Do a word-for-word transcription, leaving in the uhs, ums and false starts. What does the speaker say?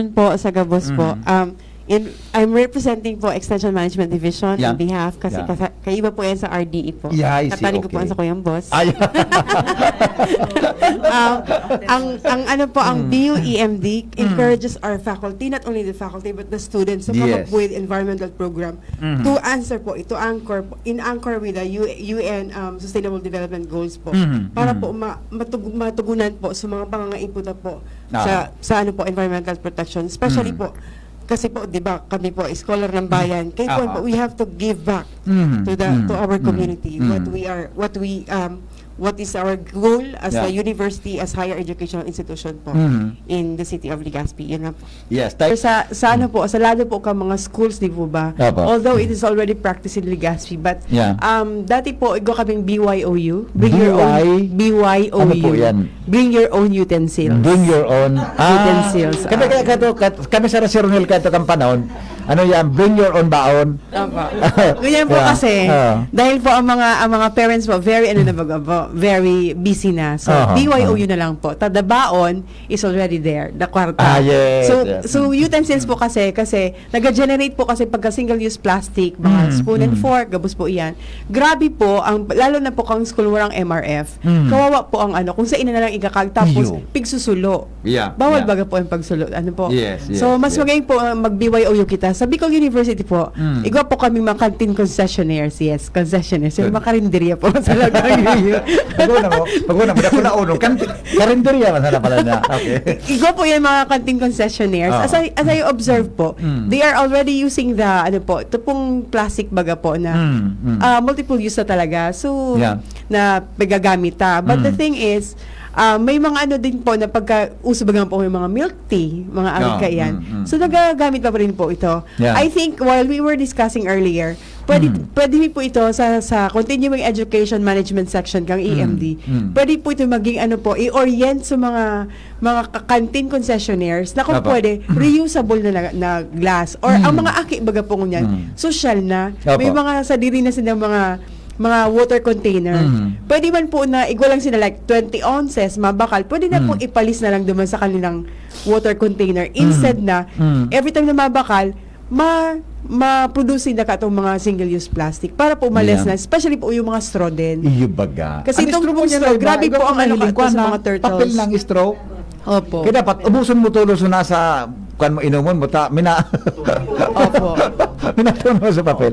po sa gabos po. Mhm. Um, in, I'm representing po Extension Management Division Yeah. in behalf kasi Yeah. kasa- kaiba po yan sa R D E po. Yeah, I see. Natanig ko po Okay. sa kuyang boss. Ay. Um, ang ang ano po, ang Mm. B U E M D Mm. encourages our faculty, not only the faculty but the students, to come up Yes. with environmental program Mm. to answer po, to anchor po, in anchor with the U- U N um, Sustainable Development Goals po. Mm. Para Mm. po ma- matug- matugunan po sa mga pangangaipo na po Ah. sa sa ano po, environmental protection, especially Mm. po kasi po, 'di ba, kami po, scholar ng bayan. Kaya po, Ah. we have to give back Mm. to the Mm. to our Mm. community what Mm. we are what we um what is our goal as Yeah. a university, as higher educational institution po Mm. in the city of Legazpi. Yun lang po. Yes, tayo. Sa sa ano po, sa lalo po ka mga schools, 'di po ba? Apo. Although it is already practiced in Legazpi, but Yeah. um dati po, igwa kaming B Y O U. Bring your B Y? own B Y O U. Ano po yan? Bring your own utensils. Bring your own. Ah, Utensils, Kami, ah. kaya kato, kat, kami sa Sir Ronel kato kang panahon, ano yan, bring your own baon. Opo. Ganyan po Yeah. kasi, Ah. dahil po ang mga ang mga parents po, very ano na baga po, very busy na. So, Aha, B Y O U aha. na lang po. Tada baon is already there, the kwarta. Ah, yes, So, yes. so utensils po kasi, kasi nag-generate po kasi pagka single-use plastic, mga Mm, spoon and mm. fork, gabos po iyan. Grabe po, ang, lalo na po kang school warang M R F, Mm. kawawa po ang ano, kung sa ina na lang ikakag, tapos Iyo. pigsusulo. Yeah, Bawal yeah. baga po yung pagsulo. Ano po? Yes, yes, So, mas yes. magayon po ang mag-B Y O U kita. Sa Bicol University po, Mm. igwa po kami mga canteen concessionaires. Yes, concessionaires. Yung Good. mga karinderya po sa Laguna. Pag-una mo, pag-una mo, dako na uno, kan, karinderya man sana pala niya. Okay. Igwa po yung mga canteen concessionaires. Ah. As I, as I observe po, Mm. they are already using the, ano po, ito pong plastic baga po na Mm, mm. ah, multiple use na talaga. So, Yeah. na pagagamit ta. But the Mm. thing is, ah, may mga ano din po na pagka uso baga po may mga milk tea, mga ano Yeah. kaiyan. Mm, mm, So, mm. nagagamit pa rin po ito. Yeah. I think while we were discussing earlier, pwede, Mm. pwede po ito sa, sa Continuing Education Management Section kang E M D. Mm, mm. Pwede po ito maging ano po, i-orient sa mga mga ka- canteen concessionaires na kung Apo. pwede, reusable na, na, na glass. Or ang Mm. mga aki baga po ngunyan, Mm. sosyal na. Apo. May mga sadiri na silang mga mga water container. Mm. Pwede man po na igwa lang sila like twenty ounces, mabakal. Pwede na Mm. pong ipalis na lang duman sa kanilang water container. Instead na, Mm. every time na mabakal, ma ma-produce na ka itong mga single-use plastic para po ma-less Yeah. na, especially po yung mga straw din. Iyo baga. Kasi Ang itong straw mo pong niya, straw, Nay, grabe iba po ka ang ano mahiling ka kuwan sa na mga turtles. Papel ng straw. Opo. Kaya dapat ubuson mo tulos na sa kuwan mo, inumon mo, ta, mina, Opo. minapuno sa papel.